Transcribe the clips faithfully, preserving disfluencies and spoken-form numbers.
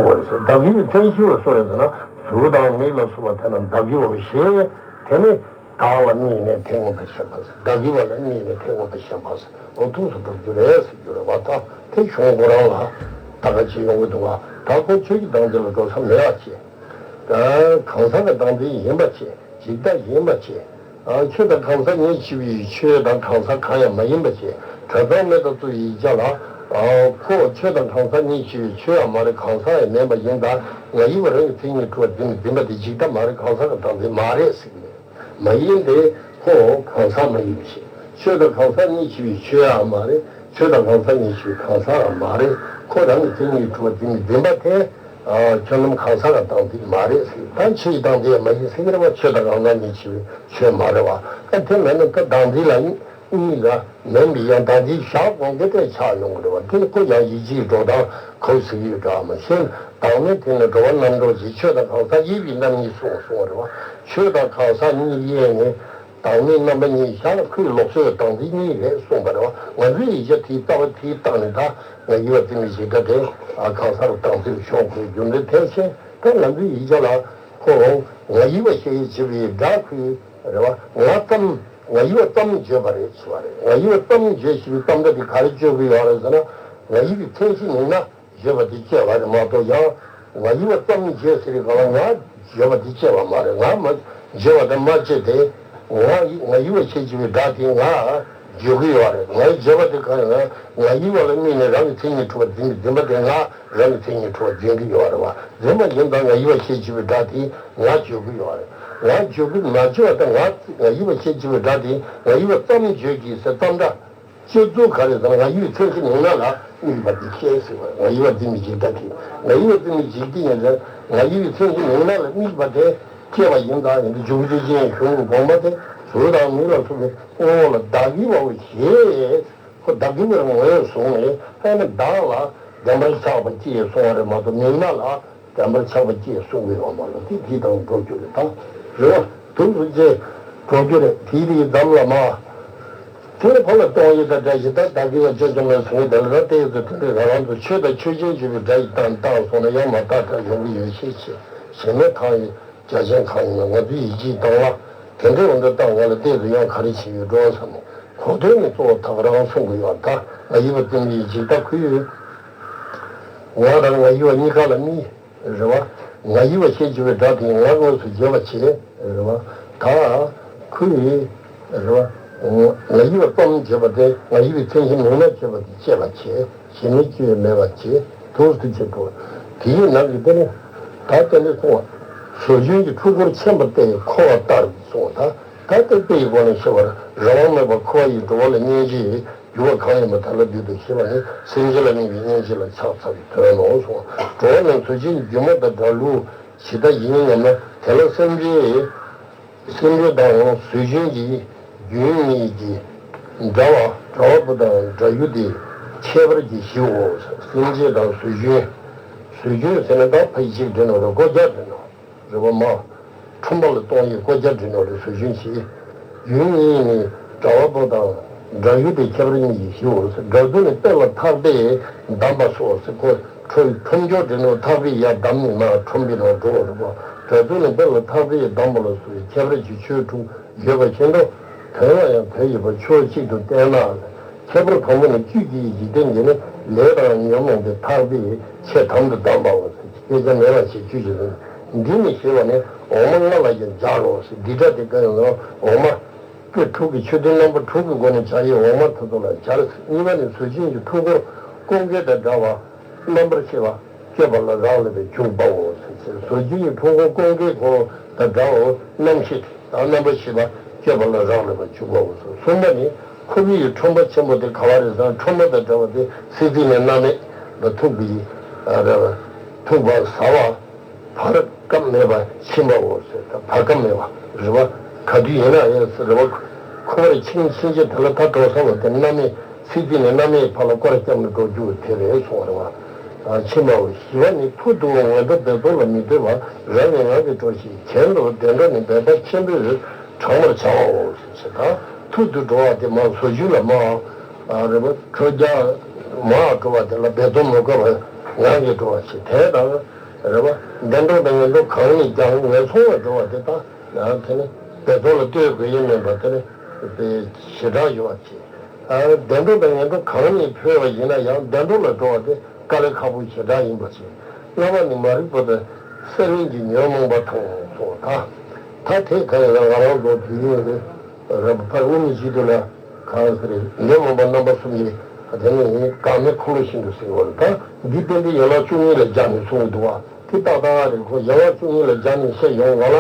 བདག་གི་མཚན་གཞི་བ་སུ་རེད་ཟེར་ན། གཟུགས་དང་མིག་ལ་སོགས་པ་དེ་རྣམས་བདག་གི་བའོ་ཞེས། དེ་ནི་བདག་ལ་དམིགས་ནས་མཐའི་དབང་དུ་བྱེད་པ། བདག་གི་བ་ལ་དམིགས་ནས་མཐའི་དབང་དུ་བྱེད་པ། འོ་ཐུགས་སུ་འགྲོ་རྒྱུ་རེད་ཟེར་རྒྱུ་རེད་བ། ད་དེ་གཞུང་ཁོ་རང་ལ་ད་ག་ཅིག་ཡོང་གི་འདུག་བ། ད་ཁོ་ཆོས་ཀྱི་སྡོམ་རྩིས་ལ་འགྲོ་ས་མེད་པ་བྱས། ད་གང་ཟག་གི་སྡོམ་རྩིས་ཡིན་པ་བྱས། འཇིག་ལྟ་ཡིན་པ་བྱས། ཨ། ཆོས་དང་གང་ཟག་གཉིས་ཕྱེ་བའི་ཆོས་དང་གང་ཟག་གང་ཡང་མ་ཡིན་པ་བྱས། གྲྭ་ཚང་མེ་ཏོག་བཙུགས་ཡིག་བརྒྱ་ལ། ཨ། ཁོ་ཆོས་དང་གང་ཟག་གཉིས་ཕྱེ་བའི་ཆོས་ཡང་མ་རེད། གང་ཟག་ཡང་མིན་པ་ཡིན་ད། ང་ཡི་བ་རང་གི་མཚན་ཉིད་གྲུབ་པར་འཛིན་པའི་འཛིན་པ་དེ་འཇིག་ལྟ་མ་རེད། གང་ཟག་གི་སྡོམ་རྩིས་མ་རེད་ཟེར་གི་མེད། མ་ཡིན་ཏེ། ཁོ་གང་ཟག་མ་ཡིན་པ་བྱས། ཆོས་དང་གང་ཟག་གཉིས་ཕྱེ་བའི་ཆོས་ཡང་མ་རེད། ཆོས་དང་གང་ཟག་གཉིས་ཕྱེ་བའི་གང་ཟག་ཡང་མ་རེད། ཁོ་རང་གི་མཚན་ཉིད་གྲུབ་པར་འཛིན་པའི་འཛིན་པ་དེ། ཨ། ཁྱོད་རྣམས་གང་ཟག་གི་སྡོམ་རྩིས་མ་རེད་ཟེར། ད་ཆོས་ཀྱི་སྡོམ་རྩིས་ཡང་མ་ཡིན་ཟེར་གྱི་རེད་བ། ཆོས་དང་གང་ཟག་གཉིས་ཕྱེ་བའི་ཆོས་མ་རེད་བ། ཨ། དེ་མིན་ན་ད་སྡོམ་རྩིས་ལ་གཉིས་ལ་མིན་པའི་ཡང་སྡོམ་རྩིས་བཞག་དགོས་མཁན་དེ་ཆགས་ཡོང་གི་རེད་བ། དེ་ཁོ་ཡང་ཡིད་ཆེས་འགྲོ་སྟངས་ཁོ་ཟེར་གྱི་ཡོད་འདྲ་མ་ཤེས། བདག་མེད་དེ་ནི་འགྲོ་བ་རྣམ་གྲོལ་གྱི། ཆོས་དང་གང་ཟག་དབྱེ་བའི་རྣམ་གཉིས་གསུངས་གསུངས་པ་རེད་བ། ཆོས་དང་གང་ཟག་གཉིས་དབྱེ་ནས། བདག་མེད་རྣམ་པ་གཉིས་བཞག་ཁོས་ལོག་ཤེས་སྡོམ་རྩིས་གཉིས་རེད་གསུངས་པ་རེད་བ། ང་ཚོའི་ཡིག་ཆ་དེའི་རྩ་བ་དེའི་སྟེང་ནས་ད་ང་ཡི་བ་འཛིན་པའི་འཇིག་ལྟ་དེ། ཨ། གང་ཟག་སྡོམ་རྩིས་ཤོར་དགོས་རྒྱུ་འདི་ཐལ་ཆེ། ད་ང་ཚོའི་ཡིག་ཆ་ལ་ཁོ་ང་ཡི་བ་ཞེས་བྱ་བའི་སྒྲ་ཁོས་རེད་བ། ང་ཙམ། ང་ཡི་བ་ཙམ་བརྗོད་པ་རེད་ཟེར་བ་རེད། ང་ཡི་བ་ཙམ་བརྗོད་ཞེས་པའི་ཙམ་སྒྲ་དེ་ག་རེ་བརྗོད་ཀྱི་ཡོད་རེད་ཟེར་ན། ང་ཡི་བའི་མཚན་གཞི་མིང་ན་བརྗོད་པ་དེ་བཅད་པ་རེད་མ་གཏོགས། ཡང་ང་ཡི་བ་ཙམ་བརྗོད་ཟེར་བའི་སྒང་ལ་ང་བརྗོད་པ་དེ་བཅད་པ་མ་རེད། ང་མ་བརྗོད་པ་དེ་མ་བཅད་དེ། ང་ཡི་ང་ཡི་བ་ཞེས་བྱ་བའི་སྒྲ་དེ་ང་བརྗོད་ཀྱི་ཡོད་རེད། ང་བརྗོད་པ་དེ་གང་ཡང་ང་ཡི་བ་ལ་དམིགས་ནས་རང་གི་མཚན་ཉིད་གྲུབ་པར་འཛིན་པའི་འཛིན་པ་དེ་ང་རང་གི་མཚན་ཉིད་གྲུབ་པར་འཛིན་གྱི་ཡོད་རེད་བ། འཛིན་པ་ཡིན་ཙང་ང་ཡི་བ་ཞེས་བྱ་བའི་སྒྲ་དེ་ང་བརྗོད་ཀྱི་ཡོད་རེད། ང་བརྗོད་ཀྱི་མ་བརྗོད་པ་དེ་ང་ང་ཡི་བ་ཞེས་བྱ་བའི་སྒྲ་དེ་ང་ཡི་བ་ཙམ་བརྗོད་ཀྱི་ཟེར་ཙམ་སྒྲ། སྤྱོད་ཚུལ་ག་རེ་ཟེར་ན། ང་ཡི་བའི་མཚན་གཞི་མིང་ན་ལ་དམིགས་པ་དེ་བཤད་ཟེར་བ། ང་ཡི་བ་འཛིན་པའི་འཇིག་ལྟ་དེ། ང་ཡི་བ་འཛིན་པའི་འཇིག་ལྟ་ཡིན་ཟེར། ང་ཡི་བའི་མཚན་གཞི་མིང་ན་ལ་དམིགས་པ་དེ་བཤད་པ་ཡིན་ཙང་། ཡིན་དུ་འཇུག་པའི་རྒྱན་གཞུང་གི་དགོངས་པ་དེ། གཟུགས་དང་མིག་ལ་སོགས་པའི་དངོས་པོ་ལ་བདག་གི་བའོ་ཞེས། ཁོ་བདག་གི་བར་ངོས་བཟུང་ནས། ཨ་ནི་བདག་ལ་བདེན་པར་ཆགས་པ་སྐྱེས་གསུང་བ་རེད་མ་གཏོགས། མིང་ན་ལ་བདེན་པར་ཆགས་པ་སྐྱེས་གསུང་གི་ཡོད་མ་རེད། དེ་དེ་དང་འགྲོ་རྒྱུ་རེད། ད་རེད་བ། དུས་སུ་ཅི་འགྲོ་རྒྱུ་རེད། དེའི་རིགས་ཙམ་ལ་མ། དེ་ནི་ཕར་ལ་གཏོང་ཡུལ་དང་སྒྲ་བཞི་དང་། བདག་གི་བ་ཅོ་ཅོ་མེད་གསུང་གི། དེ་ལ་ར་ཏེ་ཡུལ་དུ་དེ་འདྲའི་རང་རང་དུ་ཆོས་དང་ཆོས་ཅན་བརྗོད་པའི་སྒྲ་ཡི་སྟངས་བཏང་སོང་ན་ཡང་མ་དག་སྒྲ་ཡོང་གི་ཡོད་ཤེས་ཆེ། གཞན་མེད་གང་ཡིན། རྒྱ་ཆེན་གང་ཡིན་ན་ང་ཚོའི་ཡིད་ཆེས་སྟངས་ལ་དེ་འདྲའི་འོ་འདྲ་བཏང་བ་ལ་ཏེ་ཡུལ་དུ་ཡང་ག་རེ་བྱེད་ཡོད་འགྲོ་བསམ་ནས། གོ་དོན་ནི་གཙོ་བོ་དག་རང་གསུང་གི་ཡོད། ད་ང་ཡི་བ་འཛིན་པའི་འཇིག་ལྟ་ཁོ་ཡོད། ང་དང་ང་ཡི་བ་གཉིས་ཀ་ལ་དམིགས། རེད་བ། ང་ཡི་བ་ཞེས་བྱ་བའི་སྒྲ་དེ་ང་དངོས་སུ་བརྗོད་པ་བྱེད། རེད་བ། ད་ཁོས། རེད་བ། ང་ཡི་བ་ཙམ་བརྗོད་པ་དེ། ང་ཡི་བའི་མཚན་གཞི་མིང་ན་བརྗོད་པ་དེ་བཅད་པ་བྱེད། གཞན་མིན་སྐྱེ་བ་མེད་པ་བྱེད། དུས་སུ་བྱེད་དོ། དེའི་ནང་གི་དེ་ནི། ད་དེ་ནི་གསུང་བ། ཟོ་ཆུན་གྱི་འཁྲུལ་འཁོར་ཆེན་པོ་དེ་འཁོར་བ་ལྟར་གསུང་བ། ད་ད་དེ་དཔེ་ཡི་སྒོ་ནས་བཤད་པར། རང་དབང་མེད་པར་འཁོར་བ་ཡི་འགྲོ་བ་ལ་སྙན་ཞིང་འགྱུར་བ་གང་ཡིན་པ་དེ་ལ་འདུད་དོ་ཞེས་པ་ནི་སེམས་ཅན་ལ་དམིགས་པའི་སྙན་ཞེན་ལ་ཕྱག་འཚལ་བའི་དོན་ནོ་གསུངས། འགྲོ་བ་རྣམས་ཟོ་ཆུན་གྱི་རྒྱུ་མ་དང་འདྲ་ལུགས་ཇི་ལྟ་ཡིན་སྙམ་ན། དེ་ལ་སེམས་ཅན། སེམས་ཅན་དང་ཟོ་ཆུན་གྱི་རྒྱུན་གཉིས་ཀྱི་འདྲ་བ། འདྲ་བ་པོ་དང་འདྲ་ཡུལ་དེ་ཁྱད་པར་གྱི་གཞིའོ། སེམས་ཅན་དང་ཟོ་ཆུན། ཟོ་ཆུན་ཟེར་ན་ད་ཕ་ཡི་གཅིག་འདྲེན་ནོ་རེད། སྒོ་བརྒྱ་འདྲེན་ནོ། རེད་བ་མ། ཁྲོན་པ་ལ་གཏོང་ཡས་སྒོ་བརྒྱ་འདྲེན་ནོ་རེད། ཟོ་ཆུན་གྱི་རྒྱུན་གཉིས་ནི་འདྲ་བ་པོ་དང་འདྲ་ཡུལ་དེ་ཁྱད་པར་གཉིས་ཀྱི་གཞིའོ། འདྲ་མཚུངས་ནི་དཔེ་ལ་ཐག་པས་བསྡམས་པ་སོགས་ཟེར། ཁོ་ཁྲོ་ཁྲོམ་སྐྱོར་འདྲེན་ནོ། ཐག་པས་ཡར་བསྡམས་ནས་མར་ཁྲོམ་པའི་ནང་འགྲོ་བ་རེད་བ། འདྲ་མཚུངས་ནི་དཔེ་ལ་ཐག་པས་བསྡམས་པ་ལ་སོགས་པའི་ཁྱད་པར་གྱི་ཆོས་དྲུག་ཡོད་པ་བཞིན་དུ། དོན་ལ་ཡང་དོན་ཡོད་པར་ཕྱོགས་གཅིག་ཏུ་བསྟན་ན། ཁྱད་པར་དང་པོ་ནི་བཅུད་ཀྱི་འཇིག་རྟེན་འདི་ནི་ལས་དང་ཉོན་མོངས་པའི་ཐག་པས་ཆེས་དམ་དུ་བསྡམས་པའོ། སྐྱེ་རྒ་ན་འཆི་བཅུ་ཞིག་ཡིན། འདི་ནི་ཞེས་པ་ནི་འོག་མ་ལྔ་ལ་ཡང་སྦྱར་རོ། འདི་སྒྲ་དེ་ག་ཡང་འོག་མ་དཔེ་དྲུག་གི་ཆོས་དོན་རྣམ་པ་དྲུག་གི་སྒོ་ནས་སྦྱར་ཡས་འོག་མ་དེ་ཚོ་ལ་སྦྱར། གཉིས་པ་ནི་ཟོ་ཆུན་གྱི་འཁྲུལ་འཁོར་སྐོང་མཁན་དང་འདྲ་བ། རྣམ་པར་ཤེས་པ་སྤྱོད་པ་ལ་རག་ལས་པའི་འཇུག་པའོ། ཟོ་ཆུན་གྱི་འཁྲུལ་འཁོར་སྐོང་མཁན་ཁོ་དང་འདྲ་བའོ། རྣམ་ཤེས་དང་རྣམ་པར་ཤེས་པ་སྤྱོད་པ་ལ་རག་ལས་པ་འཇུག་པའོ། གསུམ་པ་ནི་འཁོར་བའི་ཁྲོན་པ་ཆེན་པོ་དེ་ག་བ་རེད་ཟེར་ན། ཁྲོན་པ་དང་འདྲ་བ་དེ་སྲིད་རྩེ་ནས་མནར་མེད་ལ་ཐུག་པའི་རེད་བ། ཐུག་པ་ཟ་བ། བར་སྐབས་མེད་པ་ཕྱིན་པའོ་ཟེར། ད་བར་སྐབས་མེད་པ་རེད་བ། ག་དུས་ཡིན་ན་ཡང་རེད་བ། འཁོར་བར་ཕྱིན་ཕྱིན་ཆད་དེ་ལ་ད་འགྲོ་ས་བ་དེ་མནར་མེད། སྲིད་རྩེ་ནས་མནར་མེད་བར་ལ་སྐོར་བསྐྱབས་ནས་འགྲོ་རྒྱུ་དེ་རེད་གསུངས་པ་རེད་བ། ཕྱིན་པའོ། བཞི་པ་ནི་ཕུ་དུ་ངན་འགྲོ་འབད་རྩོལ་ལ་མི་སྡོད་པར་རང་ཉིད་ངང་གིས་གྲོལ་ཞིང་གཞན་དུ་བདེ་འགྲོ་ནི་འབད་པ་ཆེན་པོས་དྲང་བར་བྱ་བའོ་ཞེས་དང་། ཐུར་དུ་འགྲོ་བ་དེ་མར་ཟོ་ཆུན་ལ་མར་རེད་བ། ཁྲོ་རྒྱ་མར་འགྲོ་བ་དེ་ལ་འབད་རྩོལ་མི་དགོས་པར། ངང་གིས་འགྲོ་བ་ཞིག་དེ་དང་། རེད་བ། བདེན་གྲུབ་དང་ངན་གྲུབ་གང་ནས་ཀྱང་ངན་སོང་ལ་འགྲོ་བ་དེ་དག་ཡང་དེ་ནི་དེ་ཚོ་ལ་ལྟོས་དགོས་ཡས་མིན་པ་དེ་ནི་དེ་ཞེ་དྲག་ཡོད་པ་ཞིག་ཨ། བདེན་གྲུབ་དང་ངན་གྲུབ་གང་ནས་འཕོས་པ་ཡིན་ན་ཡང་བདེན་གྲུབ་ལ་འགྲོ་བ་དེ་དཀའ་ལས་ཁག་པོ་ཞེ་དྲག་ཡིན་པ་ཞིག་ལྔ་པ་ནི་མ་རིག་པ་དང་སྲེད་ལེན་གྱི་ཉོན་མོངས་པ་དང་སོགས་དང་། ད་དེ་ག་ཡང་ང་རང་ཚོ་དུས་ཡུན་རེ་རབ་ཕར་དབུ་མའི་སྤྱི་དོན་ལ་གང་ཟེར་ཉོན་མོངས་པ་རྣམ་པ་གསུམ་གྱི་དེ་ནི་འགག་མེད་འཁོར་ལོ་བཞིན་དུ་ཟེར་བ་ལ་ད་འདི་རྟེན་འབྲེལ་ཡན་ལག་བཅུ་གཉིས་ལ་སྦྱར་ནས་གསུངས་འདུག་བ། དེ་ཏག་ཏག་རེད་ཁོ། ཡན་ལག་བཅུ་གཉིས་ལ་སྦྱར་ནས་བཤད་ཡོང་བ་ལ།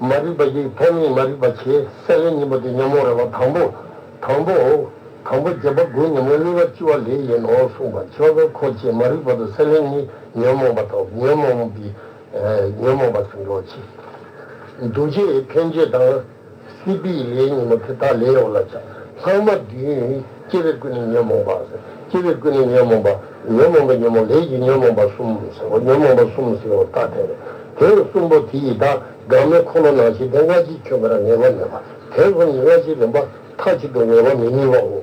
མ་རིག་པ་ཡིས་ཐོག་མེད་མ་རིག་པ་བྱས། སྲེད་ལེན་གཉིས་པོ་དེ་ཉོན་མོངས་རེད་བ། དང་པོ། དང་པོ། དང་པོ་བརྒྱད་པ་དགུ་ཉོན་མོངས་གཉིས་པ་བཅུ་པ་ལས་ཡིན་ནོ་གསུངས་པ། བྱས་པས་ཁོ་བཅས་མ་རིག་པ་དང་སྲེད་ལེན་གཉིས་ཉོན་མོངས་པ་དང་ཉོན་མོངས་པའི་ཨེ། ཉོན་མོངས་པ་དང་འགྲོ་ཕྱིར། འདུ་བྱེད་འཕེན་བྱེད་དང་། སྲིད་པའི་ལས་གཉིས་པོ་དེ་དག་ལས་འོག་ལ་བྱ། ལྷག་མ་བདུན། སྐྱེ་བའི་ཀུན་ནས་ཉོན་མོངས་པ། སྐྱེ་བའི་ཀུན་ནས་ཉོན་མོངས་པ། ཉོན་མོངས་པའི་ཉོན་མོངས། ལས་ཀྱི་ཉོན་མོངས་པ་གསུམ་ཟེར་བ། ཉོན་མོངས་པ་གསུམ་ཟེར་བ་ལྟ་དེ་རེད། དེ་གསུམ་པོ་དེ་ཡི་དག་འགག་མེད་འཁོར་ལོ་ནང་བཞིན་དེ་སྔ་ཕྱི་ཁྱོད་པར་ངེས་པ་མེད་པ། དེ་གསུམ་གྱི་སྔ་ཕྱི་རིམ་པ་མཐའ་གཅིག་ཏུ་ངེས་པ་མི་ནུས་པའོ།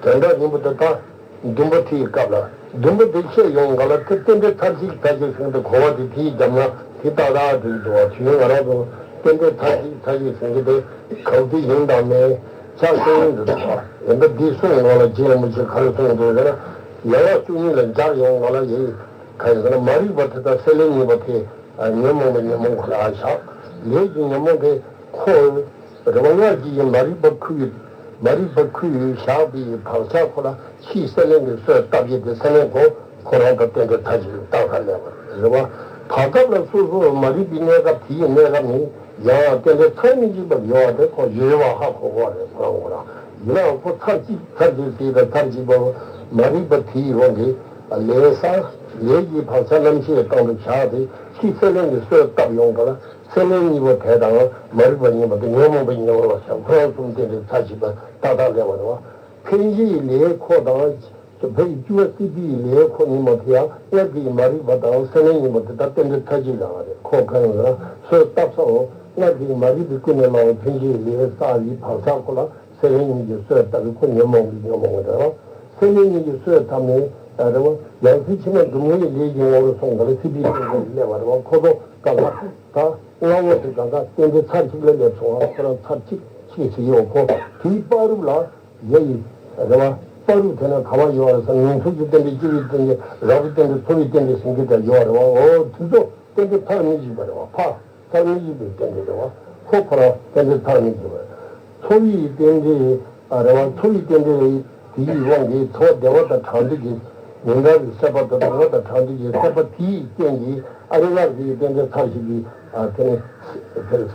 དོན་དག་སྙིང་པོ་དེ་དག་བདུན་པོ་དེའི་སྐབས་ལ། བདུན་པོ་དེ་བཤད་ཡོང་ག་ལ་དེ་རྟེན་འབྲེལ་མཐར་གཅིག་མཐར་གཅིག་ཟེར་དུས་གོ་བ་དེ་དེའི་རྒྱབ་ན་དེ་ཏག་ཏག་འགྲིག་འདུག་བ། དུས་ང་རང་ཚོ་རྟེན་འབྲེལ་མཐར་གཅིག་མཐར་གཅིག་ཟེར་གྱི་དེ་གང་དུ་ཡིན་དང་མིན་ཆགས་སོང་འདུག་བ། ཡིན་པ་འདི་གསུང་ཡོང་ལ་རྗེ་རིན་པོ་ཆེ་ག་རེ་གསུངས་འདུག་ཟེར་ན། ཡན་ལག་བཅུ་གཉིས་ལ་སྦྱར་ཡོང་ག་ལ་ཡིན། ག་ཡིན་ཟེར་ན་མ་རིག་པ་དེ་དང་སྲེད་ལེན་གཉིས་པོ་དེ་ཉོན་མོངས་པ་ཉོན་མོངས་ཁོ་ལ་བཞག་ལས་ཀྱི་ཉོན་མོངས་དེ་ཁོ། རེ་བ་སྔར་གྱི་ཡི་མ་རིག་པ་ཁུ་ཡི། མ་རིག་པ་ཁུ་ཡི་བཞག་པའི་བག་ཆགས་ཁོ་ལ་ཕྱིའི་སྲེད་ལེན་གྱི་གསོས་བཏབ་ཡི་དེ་སྲེད་ལེན་ཁོ་ཁོ་རང་དང་རྟེན་འབྲེལ་མཐའ་གཅིག་ཏུ་རྟག་པར་སླེབས་པ་རེད་བ། བར་སྐབས་ལ་སོ་སོ་མ་རིག་པའི་གནས་སྐབས་དེའི་གནས་སྐབས་ནི་ཡང་རྟེན་འབྲེལ་མཐར་མི་འཇིག་པ་ཡོད་པ་དེ་ཁོ་ཡོད་པ་ཧ་གོ་གོ་རེད་ཁོ་རང་ཁོ་རང་། ཡིན་ནའང་ཁོ་མཐར་གཅིག་མཐར་གཅིག་ཟེར་དང་མཐར་གཅིག་པ་མ་རིག་པ་དེའི་དབང་གིས་ལས་བསགས་ལས་ཀྱི་བག་ཆགས་རྣམ་ཤེས་སྟེང་དུ་བཞག་སྟེ་ཕྱིའི་སྲེད་ལེན་གྱི་གསོས་བཏབ་ཡོང་ག་ལ། སྲེད་ལེན་གཉིས་པོ་དེ་དང་མ་རིག་པ་གཉིས་པོ་དེ་ཉོན་མོངས་པའི་ཉོན་མོངས་ལ་བྱ། ཁོ་རང་གསུམ་རྟེན་འབྲེལ་མཐའ་གཅིག་པ་ཏག་ཏག་སླེབས་པ་རེད་བ། འཕེན་བྱེད་ཀྱི་ལས་ཁོ་དང་། འཕེན་བྱེད་བཅུ་པ་སྲིད་པའི་ལས་ཁོ་གཉིས་པོ་དེ་ཡང་སྔར་གྱི་མ་རིག་པ་དང་སྲེད་ལེན་གཉིས་པོ་དེ་དག་རྟེན་འབྲེལ་མཐའ་གཅིག་ལ་རེད། ཁོ་གང་ཡིན་ན་གསོས་བཏབ་སོ། སྔར་གྱི་མ་རིག་པའི་ཀུན་ནས་བསླངས་པའི་འཕེན་བྱེད་ཀྱི་ལས་བསགས་པའི་བག་ཆགས་ཁོ་ལ་སྲེད་ལེན་གཉིས་ཀྱི་གསོས་བཏབ་པའི་ཁོ་ཉོན་མོངས་པའི་ཉོན་མོངས་རེད་བ། སྲེད་ལེན་གཉིས་ཀྱི་གསོས་བཏབ་ནས་རེད་བ། ཡང་སྲིད་ཕྱི་མ་སྡུག་བསྔལ་གྱི་ལས་ཀྱི་ངོ་བོར་སོང་ག་ལ་སྲིད་པའི་རྟེན་འབྲེལ་སླེབས་པ་རེད་བ། ཁོ་ཚོ་གང་ག་ད་སྔ་བོ་དེ་གང་ག་རྟེན་འབྲེལ་མཐའ་གཅིག་ལ་སླེབས་སོང་བ། ཁོ་རང་མཐར་གཅིག་གཅིག་ཟེར་ཡོད་ཁོ། དེའི་བར་རུབ་ལ་ཡ་ཡི་རེད་བ། བར་རུབ་དེ་ན་ག་བ་ཡོད་རེད་ཟེར་ན་ངན་སོང་གི་རྟེན་འབྲེལ་སྐྱེ་བའི་རྟེན་འབྲེལ་རགས་པའི་རྟེན་འབྲེལ་ཚོར་བའི་རྟེན་འབྲེལ་ཟེར་གྱི་ད་ཡོད་རེད་བ། འོ་དེ་ཚོ་རྟེན་འབྲེལ་མཐར་མི་འཇིག་པ་རེད་བ། ཕ། མཐར་མི་འཇིག་པའི་རྟེན་འབྲེལ་རེད་བ། ཁོ་ཁོ་རང་རྟེན་འབྲེལ་མཐར་མི་འཇིག་པ་རེད། ཚོར་བའི་རྟེན་འབྲེལ་ཨ་རེད་བ། ཚོར་བའི་རྟེན་འབྲེལ་དེའི་དབང་གིས་ཚོར་བ་བདེ་བ་དང་གྲགས་འདོད་ཀྱི་མི་འདྲ་བའི་སྲེད་པ་དང་སྡུག་བསྔལ་དང་གྲགས་འདོད་ཀྱི་སྲེད་པ་དེའི་རྐྱེན་གྱིས་ཨ་རེ་སྔར་གྱི་རྟེན་འབྲེལ་མཐར་ཕྱིན་གྱི་ཨ་དེ་ནི་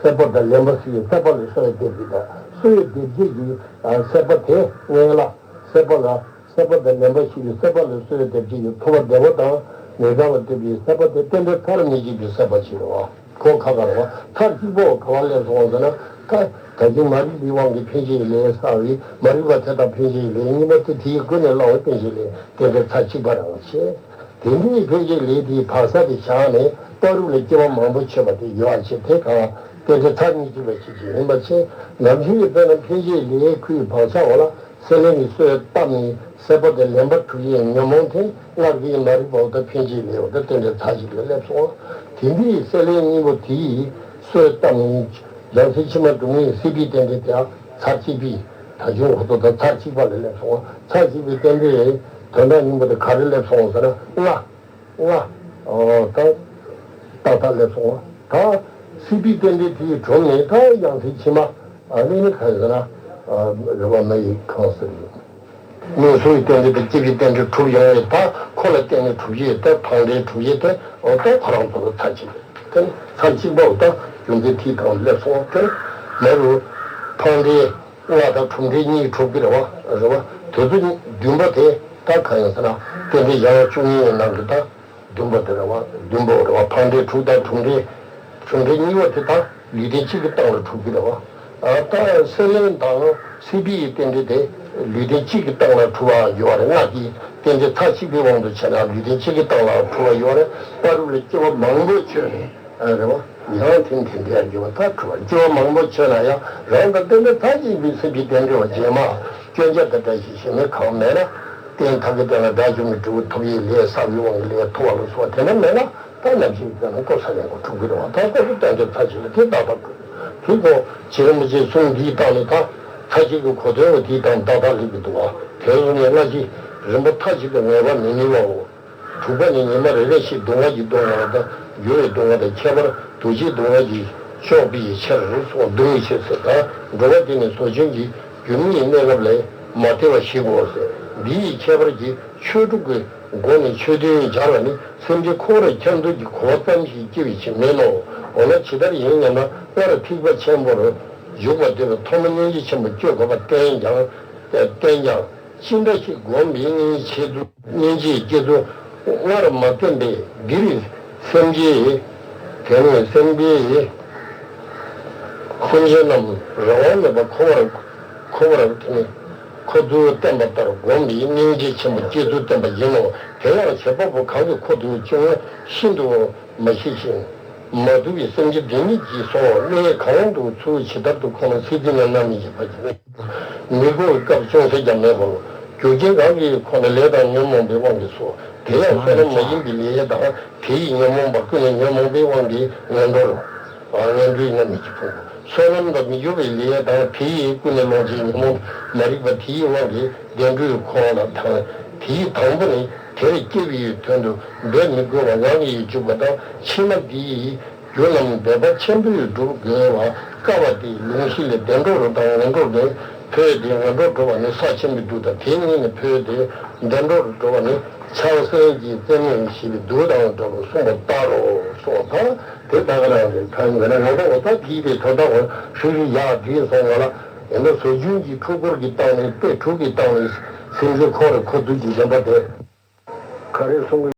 སྲེད་པ་དང་ལེན་པ་སྲིད་པའི་སྲེད་པ་ལ་གསོ་བའི་སྡེབ་ཀྱི་དང་གསོ་བའི་སྡེབ་བྱེད་ཀྱི་ཨ་སྲེད་པ་དེ་ངན་ལ་སྲེད་པ་ལ། སྲེད་པ་དང་ལེན་པ་ཞིག་གི་སྲེད་པ་ལ་གསོ་བའི་སྡེབ་བྱེད་ཀྱི་ཚོར་བ་བདེ་བ་དང་མི་འདྲ་བ་སྟེར་བའི་སྲེད་པ་དེ་རྟེན་འབྲེལ་མཐར་མི་འཇིག་པའི་སྲེད་པ་ཞིག་རེད་བ། ཁོ་ཁ་ཁ་རེད་བ། མཐར་གཅིག་པོ་ག་བ་སླེབས་སོང་ཟེར་ན། ད་ད་གིན་མ་རིག་པའི་དབང་གིས་འཕེན་བྱེད་ཀྱི་ལས་བསགས་པའི་མ་རིག་པ་དེ་དང་འཕེན་བྱེད་ཀྱི་ལས་གཉིས་པོ་དེ་དེའི་ཀུན་ནས་བསླངས་པའི་འཕེན་བྱེད་ལས་རྟེན་འབྲེལ་མཐའ་གཅིག་པ་རང་བྱས། དེ་འདྲའི་འཕེན་བྱེད་ལས་དེའི་བག་ཆགས་དེ་བཞག་ནས་བར་རུབ་ལ་སྐྱེ་བ་མང་པོ་ཆོད་པ་དེ་ཡོད་པ་བྱས། དེ་གང་རྟེན་འབྲེལ་མཐར་མི་འཇིག་པ་ཞིག་ཅིག་ཡིན་པ་བྱས། ནམ་ཞིག་གི་དཔེར་ན་འཕེན་བྱེད་ལས་ཁུ་ཡི་བག་ཆགས་འོག་ལ། སྲེད་ལེན་གྱི་གསོས་བཏབ་ནས་སྲེད་པ་དང་ལེན་པ་གྲུབ་ཡས་ཉོན་མོངས་དེ་སྔར་གྱི་མ་རིག་པ་འོ་ད་འཕེན་བྱེད་ལས་འོ་ད་རྟེན་འབྲེལ་མཐའ་གཅིག་ལ་སླེབས་སོང་། དེ་འདིའི་སྲེད་ལེན་གཉིས་པོ་དེའི་གསོས་བཏབ་ནས་ཡང་སྲིད་ཕྱི་མ་སྡུག་བསྔལ་སྲིད་པའི་རྟེན་འབྲེལ་དེའང་ཚར་གཅིག་པའི་ད་གཞུང་འོ་ད་ད་ཚར་གཅིག་པ་ལ་སླེབས་སོང་། ཚར་གཅིག་པའི་རྟེན་འབྲེལ་དོན་དག་སྙིང་པོ་དེ་ག་རེ་སླེབས་སོང་ཟེར་ན་ལྔ། ལྔ། ཨོ་ད། ཏག་ཏག་སླེབས་སོང་བ། ད། སྲིད་པའི་རྟེན་འབྲེལ་དེའི་གྲོང་ནས་ད་ཡང་སྲིད་ཕྱི་མ། ཨ་ནི་ནི་ག་རེ་ཟེར་ན། ཨ་རེད་བ། མ་ཡི་གང་ཟེར་ཡོད། ངན་སོང་གི་རྟེན་འབྲེལ་དང་སྐྱེས་པའི་རྟེན་འབྲེལ་གྲུབ་ཡོང་བས་ད་ཁོ་ལ་བརྟེན་ནས་གྲུབ་ཀྱི་ད་འཕངས་འདྲའི་གྲུབ་ཀྱི་ད་ཨོ་ད་ཁོ་རང་ཚོ་ལ་ཚར་གཅིག་རེད། དེ་ནི་ཚར་གཅིག་པའོ་ད་རྒྱུ་མཚན་དེའི་སྟེང་སླེབས་སོང་བ། དེ་ནི་མ་རུ་འཕངས་འདྲའི། ལྔ་དང་གྲུབ་འབྲས་གཉིས་གྲུབ་ཀྱི་རེད་བ། རེད་བ། དེ་ཚོ་བདུན་པ་དེ་ད་གང་ཡིན་ཟེར་ན་རྟེན་འབྲེལ་ཡན་ལག་བཅུ་གཉིས་ཡི་ནང་གི་ད་བདུན་པ་དེ་རེད་བ། བདུན་པ་རེད་བ། འཕངས་འབྲས་དྲུག་དང་གྲུབ་འབྲས། གྲུབ་འབྲས་གཉིས་པ་དེ་ད་ལུས་རྟེན་གཅིག་གི་སྟེང་ལ་གྲུབ་ཀྱི་རེད་བ། ཨ་ད་སྲེད་ལེན་དང་སྲིད་པའི་རྟེན་འབྲེལ་དེ་ལུས་རྟེན་གཅིག་གི་སྟེང་ལ་གྲུབ་པ་ཡོད་རེད། སྔགས་ཀྱི་རྟེན་འབྲེལ་མཐའ་གཅིག་པའི་དབང་དུ་བྱས་ན་ལུས་རྟེན་གཅིག་གི་སྟེང་ལ་གྲུབ་པ་ཡོད་རེད། བར་རུབ་ལ་སྐྱེ་བ་མང་པོ་བྱས་ནས། ཨ་རེད་བ། ཡང་དེ་དེ་འདྲའི་འགྱུར་བ་ད་གྲུབ་པ་སྐྱེ་བ་མང་པོ་ཆོད་ན་ཡང་རང་དང་རྟེན་འབྲེལ་མཐའ་གཅིག་པའི་སྲིད་པའི་རྟེན་འབྲེལ་བ་རྗེས་མ་སྐྱོན་ཆ་དང་བཀྲ་ཤིས་ཞེན་མེད་གང་མེད་ན། རྟེན་ཐབས་ཀྱི་སྟེང་ལ་དགྲ་བཅོམ་པའི་འབྲས་བུ་ཐོབ་ཡས་ལས་བསགས་པའི་དབང་གིས་ལས་ཐོབ་པ་ལ་སོགས་པ་དེ་འདྲ་མེད་ན། ད་ནམ་ཞིག་ཡིན་ན་ཀོ་ས་ལེན་གོ་འཁྲུག་གི་རེད་བ། ད་ཀོ་ཀོ་བསྟན་བཅོས་མཐའ་དཔྱིད་ལ་དེ་ཏག་ཏག་དགོས། དེ་ཀོ་རྗེ་རིན་པོ་ཆེའི་གསུང་འདིའི་སྟེང་ནས་ད་མཐའ་དཔྱིད་ཀྱི་གོ་དོན་བ་དེའི་སྟེང་ཏག་ཏག་སླེབས་ཀྱི་འདུག་བ། དེ་སོང་ནས་སྔ་ཕྱི་རིམ་པ་མཐའ་གཅིག་ཏུ་ངེས་པ་མི་ནུས་པའོ། དྲུག་པ་ནི་ཉི་མ་རེ་རེ་བཞིན་སྡུག་བསྔལ་གྱིས་གདུང་བ་དང་འགྱུར་བའི་སྡུག་བསྔལ་དང་ཁྱད་པར་འདུ་བྱེད་སྡུག་བསྔལ་གྱིས་ཕྱོགས་པའི་ཕྱིར་སོགས་སྡུག་བསྔལ་ཕྱིར་ཟེར་ད། འགྲོ་བ་དེ་ནི་ཟོ་ཆུན་གྱི་སྒྱུ་མའི་གནས་སྐབས་ལས་མ་ཐེ་བ་ཞིག་གོ་ཟེར། འདི་ཡི་ཁྱད་པར་གྱིས་ཆོས་དྲུག་གི་སྒོ་ནས་ཆོས་མཐུན་སྦྱར་བ་ནི་སེམས་ཅན་འཁོར་བར་འཁྱམས་འདུག་གི་གོ་བ་ཙམ་ཞིག་སྐྱེ་བའི་ཕྱིར་མིན་ནོ། འོ་ན་ཇི་ལྟར་ཡིན་སྙམ་ན། སྔར་ཐེག་པ་ཆེན་པོར་འཇུག་པ་དེ་ལ་ཐོག་མ་སྙིང་རྗེ་ཆེན་པོ་སྤྱོད་དགོས་པ་བསྟན་ཀྱང་། བསྟན་ཀྱང་། ཅི་འདྲ་ཞིག་བསྒོམས་པའི་སྙིང་རྗེ་སྐྱེ་ཚུལ། སྙིང་རྗེ་སྐྱེ་ཚུལ་སྔར་མ་བསྟན་པས་འདིར་སེམས་ཅན། དེ་ནས་སེམས་ཅན། སེམས་ཅན་རྣམས་རང་དབང་མེད་པར་འཁོར་བར་འཁོར་བར་དེ་ནས་འཁོར་ཚུལ་བསྟན་པ་ལྟར་བསྒོམས་པའི་སྙིང་རྗེ་ཆེན་པོ་སྐྱེ་ཚུལ་བསྟན་པ་ཡིན་ནོ། དེ་ཡང་བྱེད་པ་པོ་གང་གིས་འཁོར་དུ་བཅུག་ན་ཤིན་ཏུ་མ་ཤེས་ཤིང་། མ་དུབ་པའི་སེམས་ཅན་བདེན་མེད་ཀྱིས་སོ། གནས་གང་དུ་ཚུལ་ཇི་ལྟར་དུ་ཁོ་ན་ཚུལ་འདི་ནི་རྣམ་སྨིན་གྱི་བར་གྱི་མི་དགོས་པའི་སྐབས་ཅུང་ཟད་ཀྱང་མེད་པར། རྒྱུ་རྐྱེན་གང་གིས་ཁོ་ན་ལས་དང་ཉོན་མོངས་པའི་དབང་གིས་སོ། དེ་ཡང་བསོད་ནམས་མ་ཡིན་པའི་ལས་དང་དེ་ཡི་ཉོན་མོངས་པ་ཀུན་ནས་ཉོན་མོངས་པའི་དབང་གིས་ངན་འགྲོར། ངན་འགྲོའི་རྣམ་སྨིན་གྱི་ཕུང་པོ། བསོད་ནམས་དང་མི་འགྱུར་བའི་ལས་དང་དེ་ཡི་ཀུན་ནས་ལོག་ཅིང་ཉོན་མོངས་མ་རིག་པ་དེ་ཡི་དབང་གིས་བདེ་འགྲོའི་འཁོར་བ་ལ་དང་། དེའི་དང་པོ་ནི་དེར་སྐྱེ་བའི་དོན་དུ་འབད་མི་དགོས་པ་ངང་ངེས་འཇུག་པ་དང་། ཕྱི་མ་འདི་ཡི་རྒྱུ་རྣམས་འབད་པ་ཆེན་པོས་སྒྲུབ་དགོས་པ་དཀའ་བ་སྟེ། ལུང་གཞི་ལས་བདེ་འགྲོ་རུ་དང་ངན་འགྲོ་ལས་འཕོས་ཏེ། ངན་འགྲོར་འགྲོ་བ་ནི་ས་ཆེན་པོའི་གདུགས་དང་། དེ་གཉིས་ནས་འཕོས་ཏེ་བདེ་འགྲོར་འགྲོ་བ་ནི་ཕྱག་སེན་གྱི་རྩེ་མོས་བཞེས་པའི་གདུགས་དང་འདྲ་བར་གསུངས་པ་ལྟར་རོ། གསུངས་པ་དང་། དེ་ད་ག་རང་རེད། ད་ཡིན་ན་ང་ཚོ་འོ་ད་དེའི་རེད། ད་ད་འོ་ཧྲིག་ཧྲིག་ཡག་དེ་སོང་ང་ལ་ཡིན་ན་ཟོ་ཆུན་གྱི་འཁྲུལ་འཁོར་གྱི་སྟེང་ནས་དཔེ་དྲུག་གི་སྟེང་ནས་སེམས་ཅན་འཁོར་བར་འཁོར་ཚུལ་གྱི་བདེན་པ་དེ་ག་རེ་གསུང་གི